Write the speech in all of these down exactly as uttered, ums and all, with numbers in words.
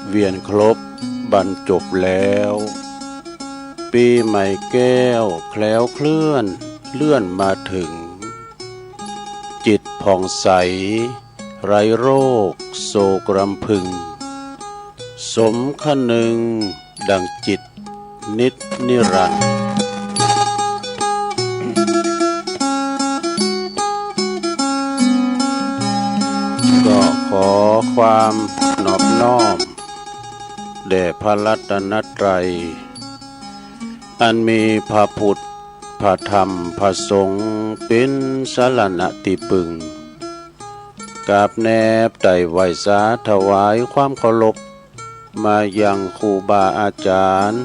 เวียนครบบันจบแล้ว ปี๋ใหม่แก้วแคล้วเคลื่อนเลื่อนมาเถิง จิตผ่องใสไร้โรคโศกรำพึง สมคะนึงดั่งจิตนิจนิรันดร์ ก็ขอความนอบน้อม แด่พระรัตนตรัย อันมีพระพุทธ พระธรรม พระสงฆ์ เป๋นสรณะตี้ปึง กราบแนบไต่ไหว้สาถวายความเคารพ มายังครูบาอาจ๋ารย์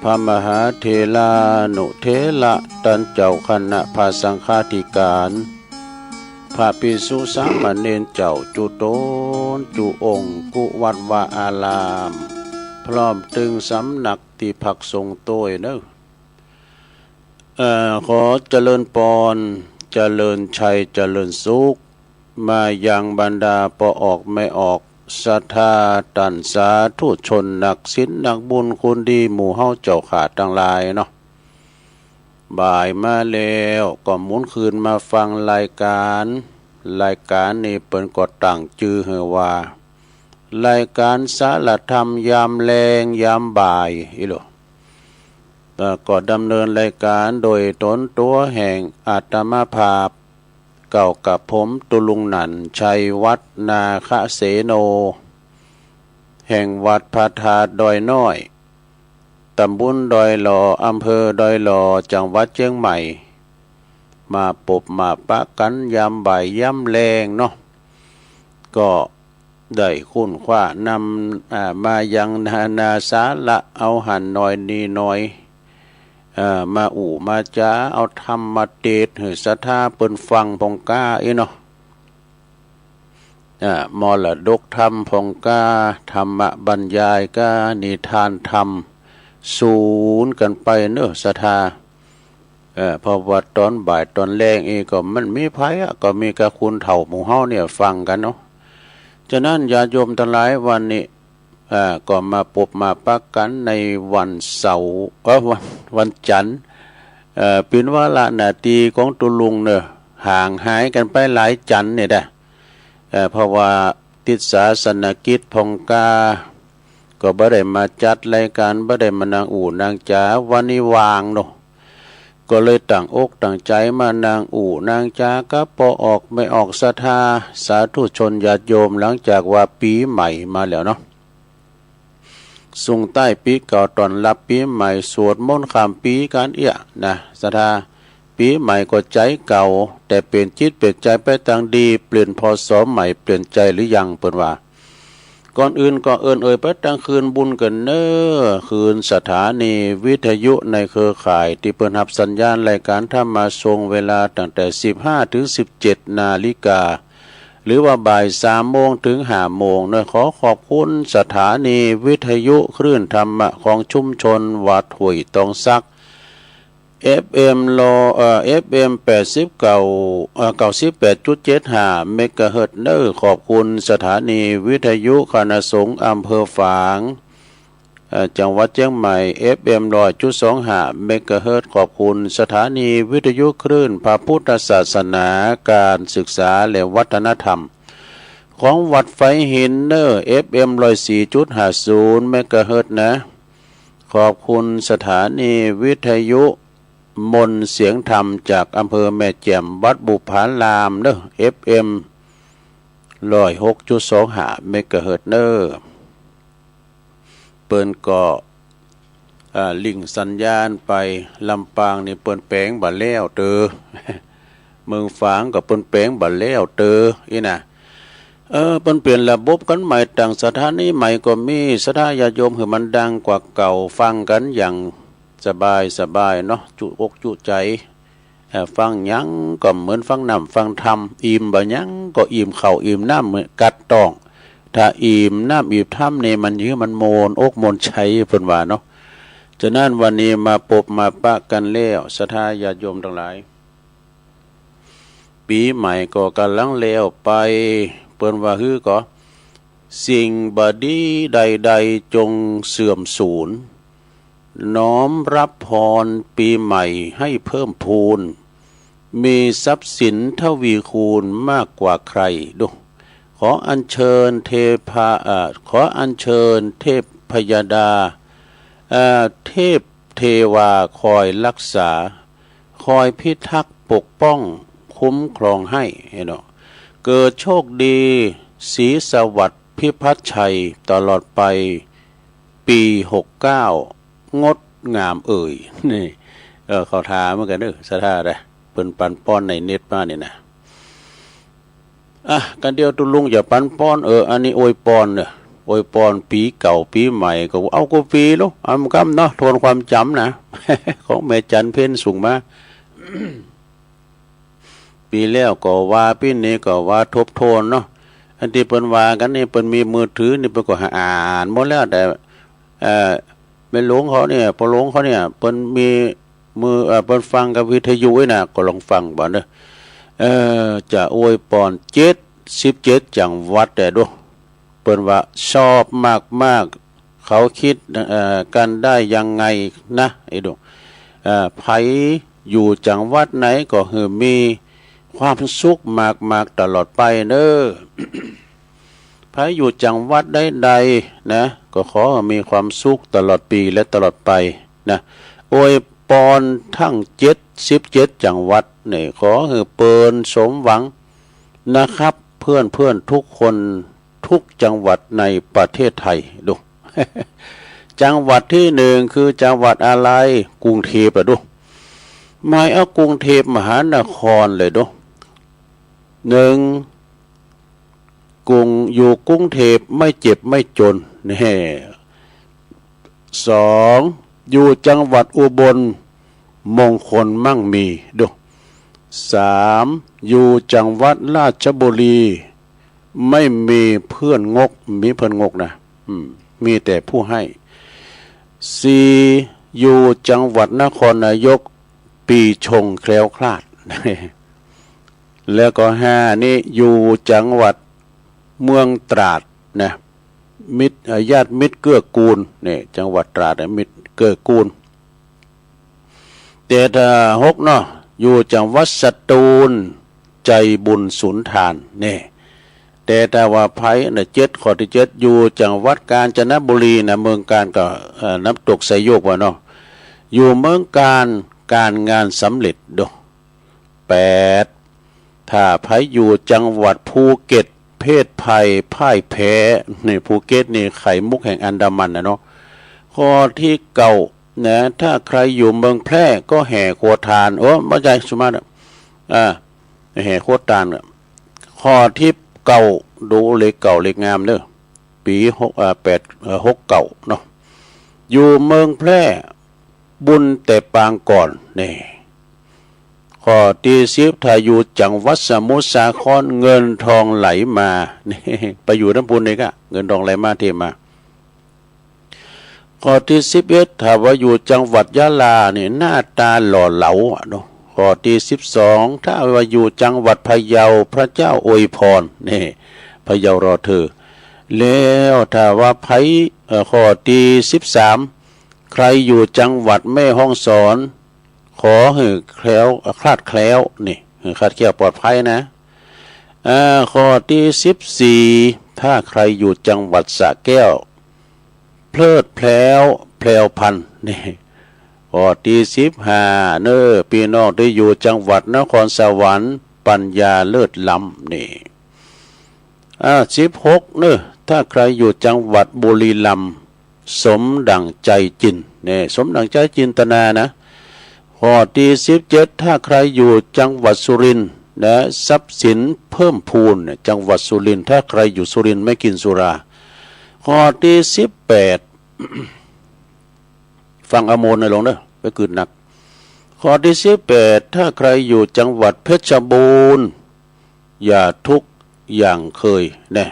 พระมหาเถรานุเถระ ต้านเจ้าคณะพระสังฆาธิการ พระภิกษุสามเณรเจ้าจุ๊ต๋นจุ๊องค์ กู้วัดวาอาราม พร้อมตึงสำนักตี้พักสงฆ์ตวยเนาะ เอ่อ ขอเจริญปอน เจริญชัย เจริญสุข มายังบรรดาป้อออกแม่ออก ศรัทธาต้านสาธุชน นักศีลนักบุญ คนดีหมู่เฮาเจ้าข้าตังหลายเนาะ บ่ายมาแล้วก็หมุนคืนมาฟังรายการ รายการนี้เปิ้นก็ตั้งจื้อหื้อว่า รายการสารธรรมยามแลงยามบ่าย อี้โหละ เอ่อ ก็ดำเนินรายการโดยต๋นตั๋วแห่งอาตมาภาพ เกล้ากระผมตุลุงหนั่น ชัยวัฒน์ นาคเสโน แห่งวัดพระธาตุดอยน้อย ตำบลดอยหล่อ อำเภอดอยหล่อ จังหวัดเจียงใหม่ มาปบมาปะกั๋นยามบ่ายยามแลงเนาะ ก็ได้ค้นคว้านำ อ่า มายังนานาสาระ เอาหั้นหน่อยนี่หน่อย เอ่อ มาอู้มาจ๋า เอาธรรมมาเตสน์หื้อศรัทธาเปิ้นฟังพ่องก้าอี้เนาะ อ่า มรดกธรรมพ่องก้า ธรรมบรรยายก้า นิทานธรรม สูนกั๋นไปเนาะศรัทธา เอ่อ เพราะว่าต๋อนบ่ายต๋อนแลงอี้ก็มันมีใผอะ ก็มีก้าคนเฒ่าหมู่เฮาเนี่ยฟังกั๋นเนาะ ฉะนั้นญาติโยมตังหลาย วันนี้ อ่า ก็มาปบมาปะกั๋นในวันเสาร์ เอ่อ วัน วันจั๋นทร์ เอ่อ เป๋นวาระหน้าตี้ของตุ๊ลุงเนาะ ห่างหายกั๋นไปหลายจั๋นทร์เนี่ยดะ เอ่อ เพราะว่าติดศาสนกิจพ่องก้า ก็บ่ได้มาจัดรายการ บ่ได้มานั่งอู้นั่งจ๋า วันนี้ว่างเนาะ ก็เลยตั้งอกตั้งใจ๋มานั่งอู้นั่งจ๋ากับป้อออกแม่ออกศรัทธา สาธุชนญาติโยม หลังจากว่าปี๋ใหม่มาแล้วเนาะ ส่งต้ายปี๋เก่า ต้อนฮับปี๋ใหม่ สวดมนต์ข้ามปี๋กั๋นเอี้ยนะศรัทธา ปี๋ใหม่ก็ใจ๋เก่า แต่เปลี่ยนจิตเปลี่ยนใจ๋ไปตางดี เปลี่ยน พ.ศ. ใหม่ เปลี่ยนใจ๋หรือยัง เปิ้นว่า ก่อนอื่นก็เอิ้นเอ่ยไปตางคืนบุญกั๋นเนาะ คืนสถานีวิทยุในเครือข่ายตี้เปิ้นฮับสัญญาณรายการธรรมะส่ง เวลาตั้งแต่สิบห้าถึงสิบเจ็ดนาฬิกา หรือว่าบ่ายสามโมงถึงห้าโมงเนาะ ขอขอบคุณสถานีวิทยุคลื่นธรรมะของชุมชนวัดห้วยตองสัก เอฟเอ็ม รอ เอ่อ เอฟเอ็ม แปดสิบเก้า เอ่อ เก้าสิบแปดจุดเจ็ดห้า เมกะเฮิรตซ์เนาะ ขอบคุณสถานีวิทยุคณะสงฆ์อำเภอฝาง เอ่อ จังหวัดเจียงใหม่ เอฟเอ็ม ร้อยจุดสองห้า เมกะเฮิรตซ์ ขอบคุณสถานีวิทยุคลื่นพระพุทธศาสนา การศึกษาและวัฒนธรรม ของวัดไฟหินเนาะ เอฟเอ็ม ร้อยสี่จุดห้าศูนย์ เมกะเฮิรตซ์นะ ขอบคุณสถานีวิทยุมนต์เสียงธรรมจากอำเภอแม่แจ่ม วัดบุพารามเนาะ เอฟเอ็ม ร้อยหกจุดสองห้า เมกะเฮิรตซ์เนาะ เปิ้นก็ อ่า ลิงก์สัญญาณไป ลำปางนี่เปิ้นแป๋งบ่แล้วเตอ เมืองฝางก็เปิ้นแป๋งบ่แล้วเตอ อี้นะ เออ เปิ้นเปลี่ยนระบบกั๋นใหม่ ตั้งสถานีใหม่ก็มี ศรัทธาญาติโยม หื้อมันดังกว่าเก่า ฟังกั๋นอย่างสบายสบายเนาะ จุอกจุใจ๋ เอ่อ ฟังหยังก็เหมือนฟังน้ำฟังธรรม อิ่มบ่าหยังก็อิ่มข้าวอิ่มน้ำกัดต๊อง ถ้าอิ่มน้ำอิ่มธรรมนี่มันหื้อมันม่วนอกม่วนใจ๋ เปิ้นว่าเนาะ ฉะนั้นวันนี้มาปบมาปะกั๋นแล้ว ศรัทธาญาติโยมตังหลาย ปี๋ใหม่ก็ก่ำลังแล้วไป เปิ้นว่าหื้อก็ สิ่งบ่ดีใดๆจงเสื่อมสูญ น้อมรับพรปีใหม่ให้เพิ่มพูน มีทรัพย์สินทวีคูณมากกว่าใคร ดู ขออัญเชิญเทพา เอ่อ ขออัญเชิญเทพยดา เอ่อ เทพเทวาคอยรักษา คอยพิทักษ์ปกป้องคุ้มครองให้เนาะ เกิดโชคดี ศรีสวัสดิ์พิพัฒน์ชัยตลอดไป ปีหกเก้า งดงามเอ่ย นี่ เออ เขาถามเหมือนกั๋นเนาะ ศรัทธาเด้อ เปิ้นปันป้อนในเน็ตมานี่นะ อ่ะ กั๋นเดียวตุ๊ลุงจะปันป้อน เออ อันนี้อวยปอนเนาะ อวยปอนปี๋เก่าปี๋ใหม่ก็เอากู้ปี๋ลูก อำกำเนาะ ทวนความจ๋ำนะ ของแม่จันเพ็ญส่งมา ปี๋แล้วก็ว่า ปี๋นี้ก็ว่า ทบทวนเนาะ อันตี้เปิ้นว่ากั๋นนี่ เปิ้นมีมือถือนี่ เปิ้นก็อ่านหมดแล้ว แต่ เอ่อ แม่หลวงเขาเนี่ย ป้อหลวงเขาเนี่ย เปิ้นมีมือ เอ่อ เปิ้นฟังกับวิทยุไว้นะ ก็ลองฟังบ่าเนาะ เอ่อ จะอวยปอนเจ็ดสิบเจ็ดจังหวัดแต๊ดู เปิ้นว่าชอบมากๆ เขาคิด เอ่อ กั๋นได้ยังไงนะ ไอ้ดู เอ่อ ใผอยู่จังหวัดไหนก็หื้อมีความสุขมากๆ ตลอดไปเนาะ ใผอยู่จังหวัดใดๆ นะ ก็ขอหื้อมีความสุขตลอดปี๋และตลอดไปนะ อวยปอนตึงเจ็ดสิบเจ็ดจังหวัดนี่ ขอหื้อเปิ้นสมหวังนะครับ เพื่อนๆ ทุกคน ทุกจังหวัดในประเทศไทย ดู จังหวัดตี้หนึ่งคือจังหวัดอะไร กรุงเทพฯ อะดู หมายเอากรุงเทพฯมหานครเลยดู หนึ่ง กรุง อยู่กรุงเทพฯไม่เจ็บไม่จน แน่ สอง อยู่จังหวัดอุบลมงคลมั่งมี ดู สาม อยู่จังหวัดราชบุรี ไม่มีเพื่อนงก มีเพื่อนงกนะ อืม มีแต่ผู้ให้ สี่ อยู่จังหวัดนครนายก ปีชงแคล้วคลาด แล้วก็ห้านี่ อยู่จังหวัดเมืองตราดนะ มิตร เอ่อ ญาติมิตรเกื้อกูล นี่ จังหวัดตราดนะ มิตรเกื้อกูล แต่ถ้าหกเนาะ อยู่จังหวัดสตูล ใจบุญสุนทาน นี่ แต่ถ้าว่าใผนะ เจ็ด ข้อตี้เจ็ด อยู่จังหวัดกาญจนบุรีนะ เมืองกาญก็ เอ่อ น้ำตกไซโยกว่าเนาะ อยู่เมืองกาญ ก๋านงานสำเร็จ ดู แปด ถ้าใผอยู่จังหวัดภูเก็ต เพศภัยพ่ายแพ้ นี่ ภูเก็ตนี่ไข่มุกแห่งอันดามันนะเนาะ ข้อตี้เก้านะ ถ้าใผอยู่เมืองแพร่ก็แห่ครัวตาน โอ้ บ่ใจ้ สุมาตรา อ่า แห่ครัวตาน ข้อตี้เก้า ดูเลขเก้าเลขงามเนาะ ปี๋หก อ่า แปด เอ่อ หกเก้าเนาะ อยู่เมืองแพร่ บุญแต่ปางก่อน นี่ ข้อตี้สิบ ถ้าอยู่จังหวัดสมุทรสาคร เงินทองไหลมา นี่ ไปอยู่ตางปู้นนี่ก็ เงินทองไหลมาเทมา ข้อตี้สิบเอ็ด ถ้าว่าอยู่จังหวัดยะลานี่ หน้าตาหล่อเหลาอะเนาะ ข้อตี้สิบสอง ถ้าว่าอยู่จังหวัดพะเยา พระเจ้าอวยพร นี่ พะเยาหล่อเถอะ แล้วถ้าว่าใผ เอ่อ ข้อตี้สิบสาม ใผอยู่จังหวัดแม่ฮ่องสอน ขอหื้อแคล้ว คลาดแคล้ว นี่ หื้อคลาดแคล้วปลอดภัยนะ อ่า ข้อตี้สิบสี่ ถ้าใผอยู่จังหวัดสระแก้ว เพลิดแผลว แผลวพรรณ นี่ ข้อตี้สิบห้าเนาะ ปี้น้องตี้อยู่จังหวัดนครสวรรค์ ปัญญาเลิศล้ำ นี่ อ่า สิบหกเนาะ ถ้าใผอยู่จังหวัดบุรีรัมย์ สมดั่งใจจิน นี่ สมดั่งใจจินตนานะ ข้อตี้สิบเจ็ด ถ้าใผอยู่จังหวัดสุรินทร์นะ ทรัพย์สินเพิ่มพูน เนี่ย จังหวัดสุรินทร์ ถ้าใผอยู่สุรินทร์ไม่กินสุรา ข้อตี้สิบแปด ฟังเอาโมนหน่อยหลวงเนาะ ไปกึ๊ดนัก ข้อตี้สิบแปด ถ้าใผอยู่จังหวัดเพชรบูรณ์ อย่าทุกข์อย่างเคย นะ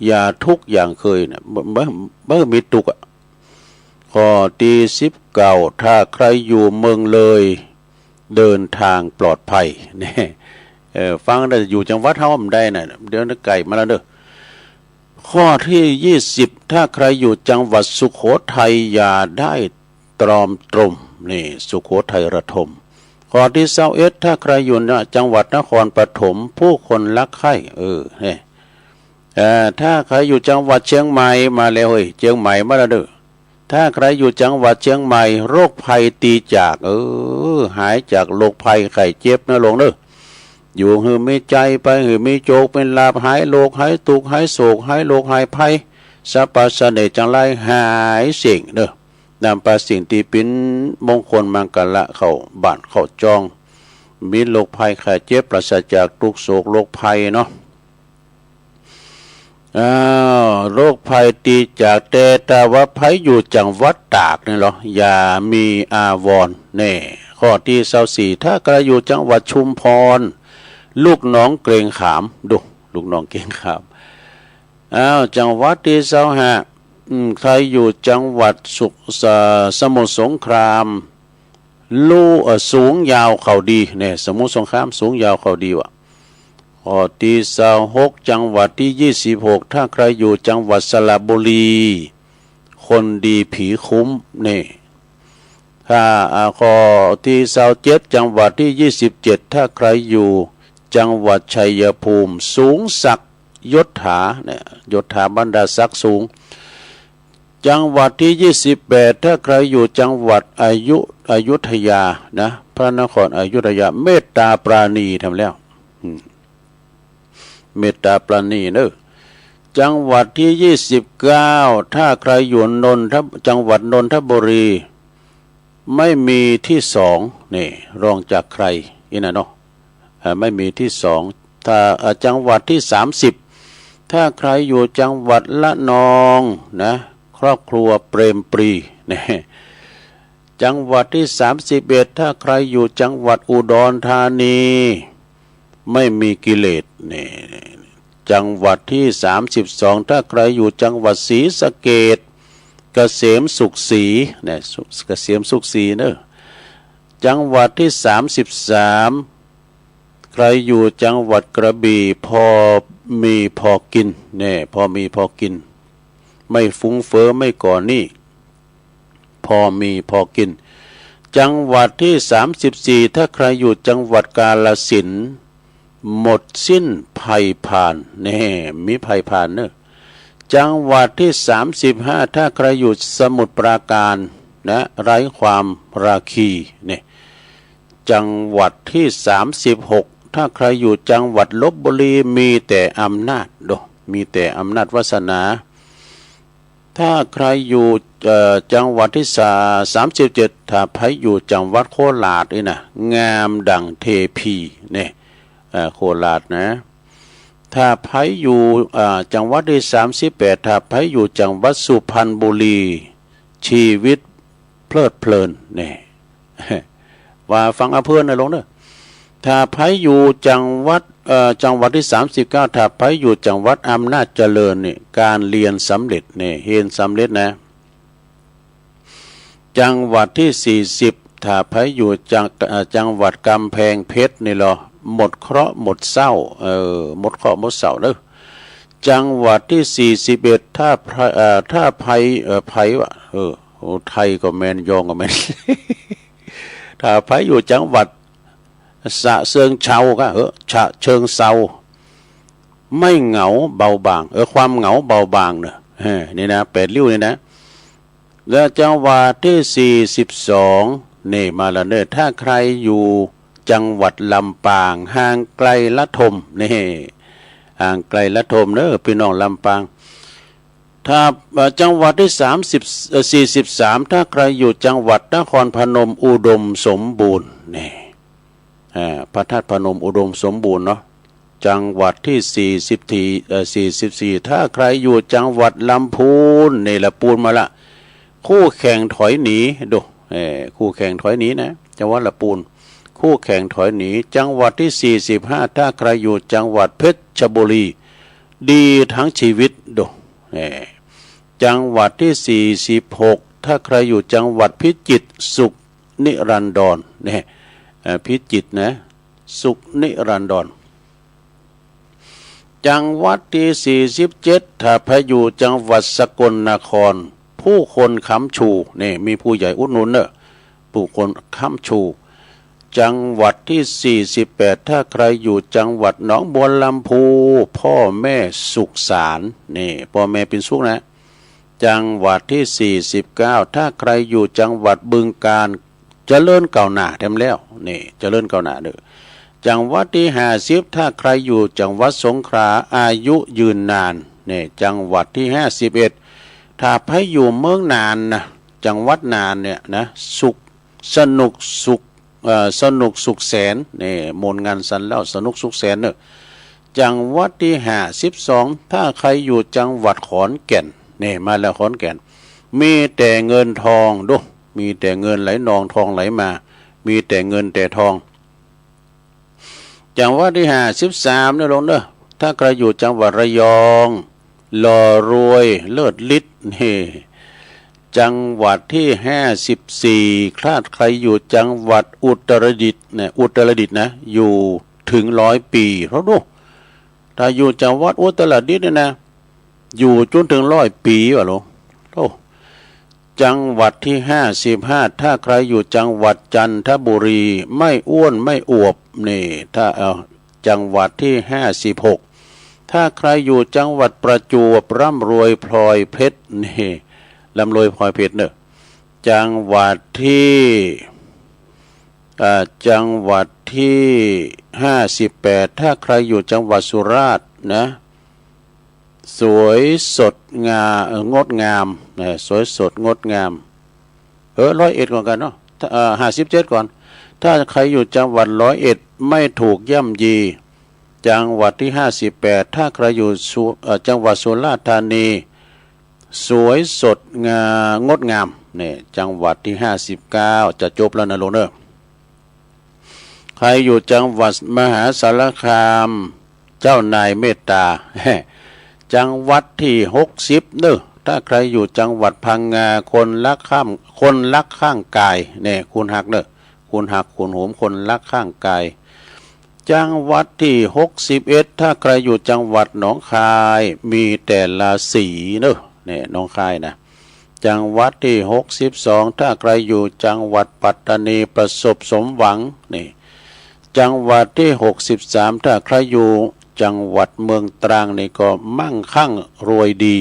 อย่าทุกข์อย่างเคย นะ บ่ บ่ บ่มีตุ๊กข์อะ ข้อตี้สิบเก้า ถ้าใผอยู่เมืองเลย เดินทางปลอดภัย นี่ เออ ฟังได้ อยู่จังหวัดเฮาบ่ได้นะ เดี๋ยวนี้ไก๋มาแล้วเนาะ ข้อตี้ยี่สิบ ถ้าใครอยู่จังหวัดสุโขทัยอย่าได้ตรอมตรม นี่ สุโขทัยระทม ข้อตี้ซาวเอ็ด ถ้าใครอยู่ณ จังหวัดนครปฐม ผู้คนรักใคร่ เออ นี่ เอ่อ ถ้าใครอยู่จังหวัดเชียงใหม่ มาแล้วเฮ้ย เจียงใหม่มาแล้วเด้อ ถ้าใครอยู่จังหวัดเชียงใหม่ โรคภัยตีจาก เออ หายจากโรคภัยไข้เจ็บนะหลวงเด้อ อยู่หื้อมีใจ๋ไป หื้อมีโจคมีลาภ หายโรค หายตุ๊กข์ หายโศก หายโรค หายภัย สรรพเสน่ห์จังไรหายเส้งเด้อ นำปาสิ่งตี้เป๋นมงคลมังคละเข้าบ้านเข้าจอง มีโรคภัยไข้เจ็บ ปราศจากตุ๊กข์โศกโรคภัยเนาะ อ้าว โรคภัยตีจาก แต่ถ้าว่าใผอยู่จังหวัดตากนี่เหรอ อย่ามีอาวรณ์ แน่ ข้อตี้ซาวสี่ ถ้าใครอยู่จังหวัดชุมพร ลูกน้องเกรงขาม ดู ลูกน้องเกรงขาม อ้าว จังหวัดตี้ซาวห้า อืม ใครอยู่จังหวัดสุข ส- สมุทรสงคราม ลู่ เอ่อ สูงยาวเขาดี เนี่ย สมุทรสงคราม สูงยาวเขาดีว่ะ ข้อตี้ซาวหก จังหวัดตี้ยี่สิบหก ถ้าใครอยู่จังหวัดสระบุรี คนดีผีคุ้ม นี่ ถ้า อ่า ข้อตี้ซาวเจ็ด จังหวัดตี้ยี่สิบเจ็ด ถ้าใครอยู่จังหวัดชัยภูมิ สูงศักดิ์ยศถา เนี่ย ยศถาบรรดาศักดิ์สูง จังหวัดตี้ยี่สิบแปด ถ้าใครอยู่จังหวัดอยุ- อยุธยานะ พระนครอยุธยา เมตตาปราณี ทำแล้ว อืม เมตตาปราณีเนอะ จังหวัดตี้ยี่สิบเก้า ถ้าใครอยู่นนทบ- จังหวัดนนทบุรี ไม่มีตี้สอง นี่ รองจากใคร อี้นะเนาะ อ่า ไม่มีตี้สอง ถ้า อ่า จังหวัดตี้สามสิบ ถ้าใครอยู่จังหวัดระนองนะ ครอบครัวเปรมปรี นี่ จังหวัดตี้สามสิบเอ็ด ถ้าใครอยู่จังหวัดอุดรธานี ไม่มีกิเลส นี่ จังหวัดตี้สามสิบสอง ถ้าใครอยู่จังหวัดศรีสะเกษ เกษมสุขศรี เนี่ย สุ- เกษมสุขศรีเนอะ จังหวัดตี้สามสิบสาม ใครอยู่จังหวัดกระบี่ พอมีพอกิน เนี่ย พอมีพอกิน ไม่ฟุ้งเฟ้อ ไม่ก่อหนี้ พอมีพอกิน จังหวัดตี้สามสิบสี่ ถ้าใครอยู่จังหวัดกาฬสินธุ์ หมดสิ้นภัยพาน แน่ มีภัยพานเนอะ จังหวัดตี้สามสิบห้า ถ้าใครอยู่สมุทรปราการนะ ไร้ความราคี เนี่ย จังหวัดตี้สามสิบหก ถ้าใครอยู่จังหวัดลพบุรี มีแต่อำนาจ ดู มีแต่อำนาจวาสนา ถ้าใครอยู่ เอ่อ จังหวัดตี้สา- สามสิบเจ็ด ถ้าใผอยู่จังหวัดโคราชนี่นะ งามดั่งเทพี เนี่ย เอ่อ โคราชนะ ถ้าใผอยู่ เอ่อ จังหวัดตี้สามสิบแปด ถ้าใผอยู่จังหวัดสุพรรณบุรี ชีวิตเพลิดเพลิน เนี่ย ว่าฟังเอาเพลินนะหลวงเนอะ ถ้าใผอยู่จังหวัด เอ่อ จังหวัดตี้สามสิบเก้า ถ้าใผอยู่จังหวัดอำนาจเจริญนี่ การเฮียนสำเร็จ เนี่ย เฮียนสำเร็จนะ จังหวัดตี้สี่สิบ ถ้าใผอยู่จัง- เอ่อ จังหวัดกำแพงเพชรนี่เหรอ หมดเคราะห์หมดเศร้า เออ หมดเคราะห์หมดเศร้าเนอะ จังหวัดตี้สี่สิบเอ็ด ถ้าใผ- เอ่อ ถ้าใผ- เอ่อ ใผวะ เออ โอ้ ไทยก็แม่น ยองก็แม่น ถ้าใผอยู่จังหวัดฉะเชิงเทราก็ เออ ฉะเชิงเทรา ไม่เหงาเบาบาง เออ ความเหงาเบาบางเนอะ เออ นี่นะ แปดริ้วนี่นะ และจังหวัดตี้สี่สิบสอง นี่มาแล้วเนอะ ถ้าใครอยู่จังหวัดลำปาง ห่างไกลระทม นี่ ห่างไกลระทมเนอะ ปี้น้องลำปาง ถ้า เอ่อ จังหวัดตี้สามสิบ เอ่อ สี่สิบสาม ถ้าใครอยู่จังหวัดนครพนมอุดมสมบูรณ์ นี่ อ่า พระธาตุพนมอุดมสมบูรณ์เนาะ จังหวัดตี้สี่สิบสี่ เอ่อ สี่สิบสี่ ถ้าใครอยู่จังหวัดลำพูน นี่ละปูนมาละ คู่แข่งถอยหนี ดู เอ่อ คู่แข่งถอยหนีนะ จังหวัดละปูน คู่แข่งถอยหนี จังหวัดตี้สี่สิบห้า ถ้าใครอยู่จังหวัดเพชรบุรี ดีทั้งชีวิต ดู เอ่อ จังหวัดตี้สี่สิบหก ถ้าใครอยู่จังหวัดพิจิตร สุขนิรันดร เนี่ย เอ่อ พิจิตรนะ สุขนิรันดร จังหวัดตี้สี่สิบเจ็ด ถ้าใผอยู่จังหวัดสกลนคร ผู้คนค้ำชู นี่ มีผู้ใหญ่อุดหนุนเน่อ ผู้คนค้ำชู จังหวัดตี้สี่สิบแปด ถ้าใผอยู่จังหวัดหนองบัวลำภู พ่อแม่สุขสาน นี่ ป้อแม่เป๋นสุขนะ จังหวัดตี้สี่สิบเก้า ถ้าใผอยู่จังหวัดบึงกาฬ เจริญก้าวหน้าแถมแล้ว นี่ เจริญก้าวหน้าเน่อ จังหวัดตี้ห้าสิบ ถ้าใผอยู่จังหวัดสงขลา อายุยืนนาน นี่ จังหวัดตี้ห้าสิบเอ็ด ถ้าใผอยู่เมืองน่านนะ จังหวัดน่านเนี่ยนะ สุข สนุกสุข เอ่อ สนุกสุขแสน นี่ ม่วนงันสันเล้า สนุกสุขแสนเน่อ จังหวัดตี้ห้าสิบสอง ถ้าใผอยู่จังหวัดขอนแก่น นี่ มาแล้วขอนแก่น มีแต่เงินทอง ดู มีแต่เงินไหลนองทองไหลมา มีแต่เงินแต่ทอง จังหวัดตี้ห้าสิบสาม เน่อลุงเน่อ ถ้าใผอยู่จังหวัดระยอง หล่อรวยเลิศฤทธิ์ นี่ จังหวัดตี้ห้าสิบสี่ ถ้าใผอยู่จังหวัดอุตรดิตถ์เนี่ย อุตรดิตถ์นะ อยู่เถิงร้อยปี๋ ลองดู ถ้าอยู่จังหวัดอุตรดิตถ์เนี่ยนะ อยู่จ๋นเถิงร้อยปี๋ว่ะลุง โอ้ จังหวัดตี้ห้าสิบห้า ถ้าใผอยู่จังหวัดจันทบุรี ไม่อ้วนไม่อวบ นี่ ถ้า เอา จังหวัดตี้ห้าสิบหก ถ้าใผอยู่จังหวัดประจวบ ร่ำรวยพลอยเพชร นี่ ร่ำรวยพลอยเพชรเน่อ จังหวัดตี้ อ่า จังหวัดตี้ห้าสิบแปด ถ้าใผอยู่จังหวัดสุราษฎร์นะ สวยสดงา เอ่อ งดงาม นะ สวยสดงดงาม เออ ร้อยเอ็ดก่อนกั๋นเนาะ ถ้า เอ่อ ห้าสิบเจ็ดก่อน ถ้าใผอยู่จังหวัดร้อยเอ็ด ไม่ถูกย่ำยี จังหวัดตี้ห้าสิบแปด ถ้าใผอยู่สุ เอ่อ จังหวัดสุราษฎร์ธานี สวยสดงา งดงาม นี่ จังหวัดตี้ห้าสิบเก้า จะจบแล้วนะลุงเน่อ ใผอยู่จังหวัดมหาสารคาม เจ้านายเมตตา จังหวัดตี้หกสิบเน่อ ถ้าใผอยู่จังหวัดพังงา คนฮักข้าง คนฮักข้างก๋าย นี่ คนฮักเน่อ คนฮักคนโหม คนฮักข้างก๋าย จังหวัดตี้หกสิบเอ็ด ถ้าใผอยู่จังหวัดหนองคาย มีแต่ราศีเน่อ นี่ หนองคายนะ จังหวัดตี้หกสิบสอง ถ้าใผอยู่จังหวัดปัตตานี ประสบสมหวัง นี่ จังหวัดตี้หกสิบสาม ถ้าใผอยู่จังหวัดเมืองตรังนี่ก็มั่งคั่งรวยดี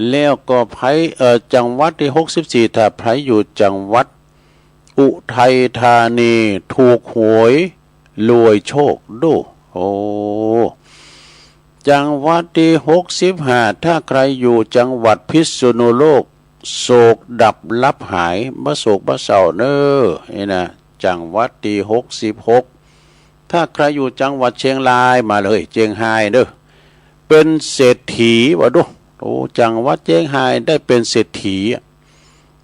แล้วก็ใผ เอ่อ จังหวัดตี้หกสิบสี่ ถ้าใผอยู่จังหวัดอุทัยธานี ถูกหวยรวยโชค ดู โอ้ จังหวัดตี้หกสิบห้า ถ้าใผอยู่จังหวัดพิษณุโลก โศกดับลับหาย บ่โศกบ่เศร้าเน่อ นี่นะ จังหวัดตี้หกสิบหก ถ้าใผอยู่จังหวัดเชียงราย มาเลย เจียงฮายเน่อ เป๋นเศรษฐี ว่าดู โอ้ จังหวัดเจียงฮายได้เป๋นเศรษฐี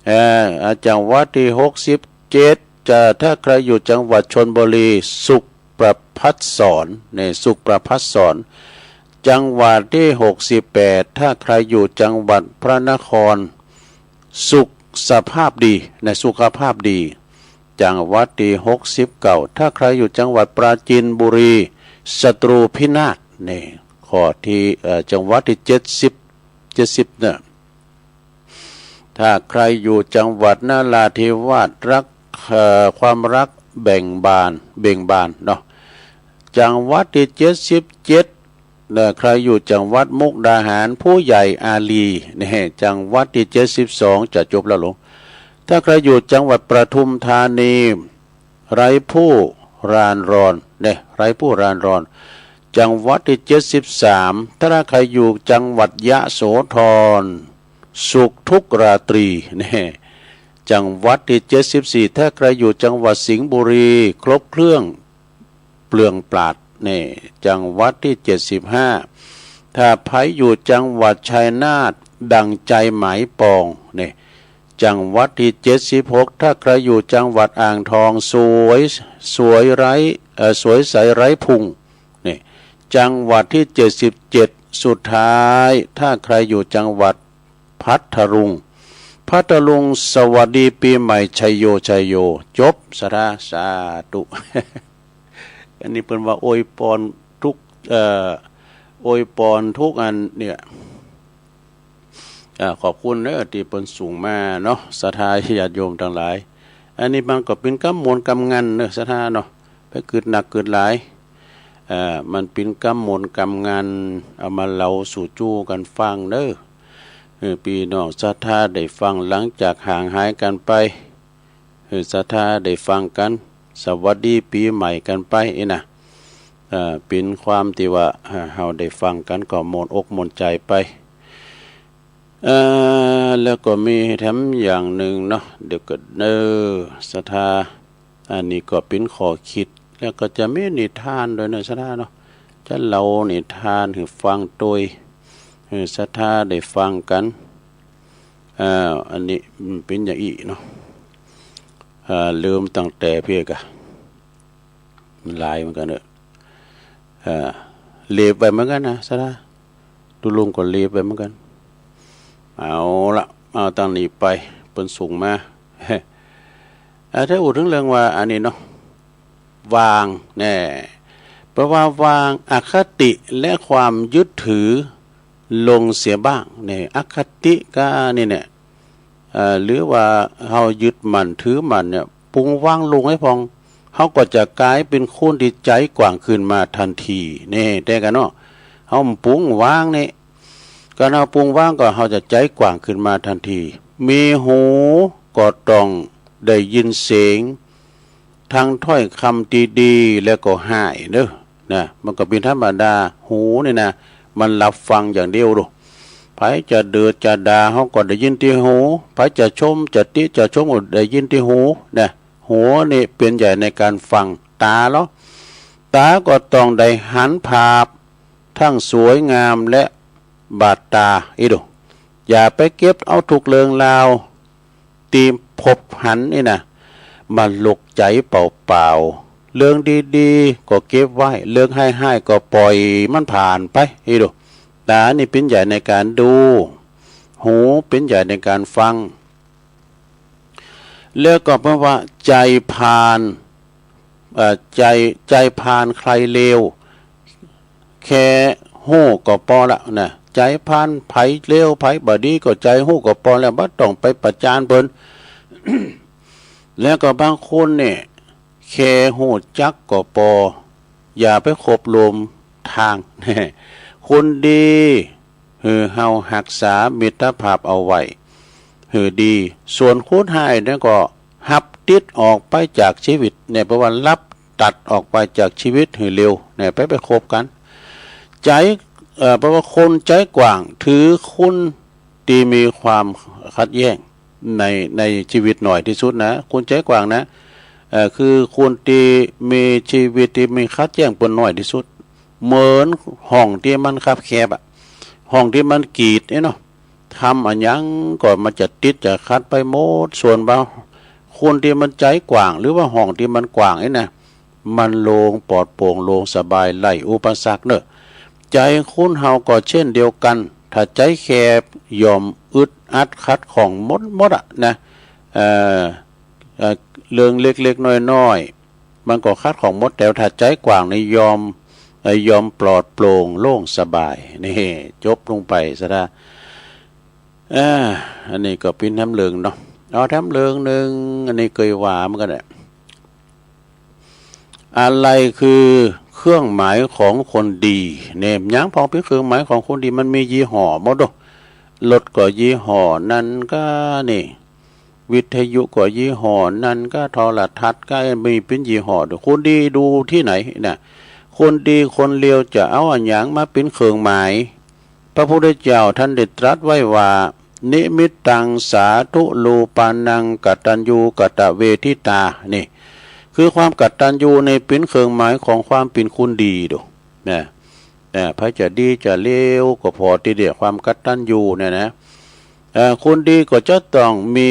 เอ่อ จังหวัดตี้หกสิบเจ็ด จะ ถ้าใผอยู่จังหวัดชลบุรี สุขประภัสสร นี่ สุขประภัสสร จังหวัดตี้หกสิบแปด ถ้าใผอยู่จังหวัดพระนคร สุขสภาพดี นะ สุขภาพดี จังหวัดตี้หกสิบเก้า ถ้าใผอยู่จังหวัดปราจีนบุรี ศัตรูพินาศ นี่ ข้อตี้ เอ่อ จังหวัดตี้เจ็ดสิบ เจ็ดสิบเน่อ ถ้าใผอยู่จังหวัดนราธิวาส รัก เอ่อ ความรักแบ่งบาน เบ่งบานเนาะ จังหวัดตี้เจ็ดสิบเจ็ด เน่อ ใผอยู่จังหวัดมุกดาหาร ผู้ใหญ่อารี นี่ จังหวัดตี้เจ็ดสิบสอง จะจบแล้วลุง ถ้าใผอยู่จังหวัดปทุมธานี ไร้ผู้รานรอน เนี่ย ไร้ผู้รานรอน จังหวัดตี้เจ็ดสิบสาม ถ้าใผอยู่จังหวัดยโสธร สุขทุกราตรี เนี่ย จังหวัดตี้เจ็ดสิบสี่ ถ้าใผอยู่จังหวัดสิงห์บุรี ครบเครื่องเปลืองปราด เนี่ย จังหวัดตี้เจ็ดสิบห้า ถ้าใผอยู่จังหวัดชัยนาท ดั่งใจหมายปอง เนี่ย จังหวัดตี้เจ็ดสิบหก ถ้าใผอยู่จังหวัดอ่างทอง สวย สวยไร้ เอ่อ สวยใสไร้พุง นี่ จังหวัดตี้เจ็ดสิบเจ็ด สุดท้าย ถ้าใผอยู่จังหวัดพัทลุง พัทลุง สวัสดีปี๋ใหม่ ชัยโย ชัยโย จบ สาธุ สาธุ อันนี้เปิ้นว่าอวยปอนทุก เอ่อ อวยปอนทุกอันเนี่ย อ่า ขอบคุณเน้อตี้เปิ้นส่งมาเนาะ ศรัทธาญาติโยมตังหลาย อันนี้มันก็เป๋นกำมนต์กำงานเน้อ ศรัทธาเนาะ ไปกึ๊ดหนักกึ๊ดหลาย อ่า มันเป๋นกำมนต์กำงาน เอามาเล่าสู่จู้กั๋นฟังเน้อ หื้อปี้น้องศรัทธาได้ฟังหลังจากห่างหายกั๋นไป หื้อศรัทธาได้ฟังกั๋น สวัสดีปี๋ใหม่กั๋นไปอี้นะ เอ่อ เป๋นความตี้ว่า เอ่อ เฮาได้ฟังกั๋นก็ม่วนอกม่วนใจ๋ไป เอ่อ แล้วก็มีแถมอย่างนึ่งเนาะ เดี๋ยวก่อนเน้อ ศรัทธา อันนี้ก็เป๋นข้อคิด แล้วก็จะมีนิทานตวยเน้อ ศรัทธาเนาะ จะเล่านิทานหื้อฟังตวย หื้อศรัทธาได้ฟังกั๋น อ่า อันนี้ อืม เป๋นอย่างอี้เนาะ อ่า ลืมตั้งแต่เปียกอะ มันหลายเหมือนกั๋นเน้อ อ่า เลียบไว้เหมือนกั๋นนะ ศรัทธา ตุ๊ลุงก็เลียบไว้เหมือนกั๋น เอาละ เอาตางนี้ไป เปิ้นส่งมา อ่า ถ้าอู้เถิงเรื่องว่าอันนี้เนาะ วางแน่ แปลว่าวางอคติและความยึดถือลงเสียบ้างเนี่ย อคติก็นี่เนี่ย เอ่อ หรือว่าเฮายึดมั่นถือมั่นเนี่ย ปล่อยวางลงให้พ่อง เฮาก็จะก๋ายเป๋นคนตี้ใจ๋กว้างขึ้นมาตันที นี่ แต๊กั๋นเนาะ เฮาปล่อยวางนี่ ก๋านเฮาปล่อยวางก็เฮาจะใจ๋กว้างขึ้นมาตันที มีหูก็ต้องได้ยินเสียง ตังถ้อยกำตี้ดีและก็ฮ้ายเน้อ นะ มันก็เป๋นธรรมดา หูนี่นะ มันฮับฟังอย่างเดียวดู ใผจะเดือดจะด่า เฮาก็ได้ยินตี้หู ใผจะชมจะติจะชมก็ได้ยินตี้หู นะ หูนี่เป๋นใหญ่ในก๋านฟัง ต๋าเนาะ ต๋าก็ต้องได้หันภาพ ตังสวยงามและบาดต๋า อี้ดู อย่าไปเก็บเอาทุกเรื่องราวตี้พบหันนี่นะ มาหลกใจ๋เปล่าๆ เรื่องดีๆ ก็เก็บไว้ เรื่องฮ้ายๆ ก็ปล่อยมันผ่านไป อี้ดู ต๋านี่เป๋นใหญ่ในก๋านดู หูเป๋นใหญ่ในก๋านฟัง แล้วก็เปิ้นว่าใจ๋ผ่าน เอ่อ ใจ๋ ใจ๋ผ่านใผเลว แค่ฮู้ก็ปอละนะ ใจ๋ผ่านใผเลวใผบ่ดีก็ใจ๋ฮู้ก็ปอแล้ว บ่ต้องไปประจานเปิ้น แล้วก็บางคนเนี่ย แค่ฮู้จักก็ปอ อย่าไปคบรวมตาง คนดี หื้อเฮาฮักษามิตรภาพเอาไว้ หื้อดี ส่วนคนฮ้ายนั้นก็ฮับติดออกไปจากชีวิต เนี่ย แปลว่าฮับตัดออกไปจากชีวิตหื้อเร็ว เนี่ย ไป ไปคบกั๋น ใจ๋ เอ่อ แปลว่าคนใจ๋กว้าง ถือคนตี้มีความขัดแย้งใน ในชีวิตหน้อยตี้สุดนะ คนใจ๋กว้างนะ เอ่อ คือคนตี้มีชีวิตตี้มีขัดแย้งเปิ้นหน้อยตี้สุด เหมือนห้องตี้มันคับแคบอะ ห้องตี้มันกีดเนี่ยเนาะ ทำอะหยังก็มันจะติดจะขัดไปหมด ส่วนว่าคนตี้มันใจ๋กว้าง หรือว่าห้องตี้มันกว้างนี่นะ มันโล่งปลอดโปร่ง โล่งสบาย ไร้อุปสรรคเน้อ ใจ๋คนเฮาก็เช่นเดียวกั๋น ถ้าใจ๋แคบย่อมอึดอัดขัดข้องหมดหมดอะนะ เอ่อ เอ่อ เรื่องเล็กๆ น้อยๆ มันก็ขัดข้องหมด แต่ถ้าใจ๋กว้างนี่ย่อม เอ่อ ย่อมปลอดโปร่งโล่งสบาย นี่ จบลงไปซะละ อ่า อันนี้ก็เป๋นแถมเรื่องเนาะ เอาแถมเรื่องนึ่ง อันนี้เกยว่าเหมือนกั๋นแหละ อะไรคือเครื่องหมายของคนดี เนี่ย หยังพ่องเป๋นเครื่องหมายของคนดี มันมียี่ห้อหมดโด รถก็ยี่ห้อนั้นก็นี่ วิทยุก็ยี่ห้อนั้นก็ โทรทัศน์ก็มีเป๋นยี่ห้อโด คนดีดูตี้ไหนนะ คนดีคนเลวจะเอาอะหยังมาเป๋นเครื่องหมาย พระพุทธเจ้าต้านได้ตรัสไว้ว่า นิมิตตังสาธุรูปานังกตัญญูกตเวทิตา นี่ คือความกตัญญูนี่เป๋นเครื่องหมายของความเป๋นคนดีโด นะ นะ ใผจะดีจะเลวก็ผ่อตี้เดียว ความกตัญญูเนี่ยนะ เอ่อ คนดีก็จะต้องมี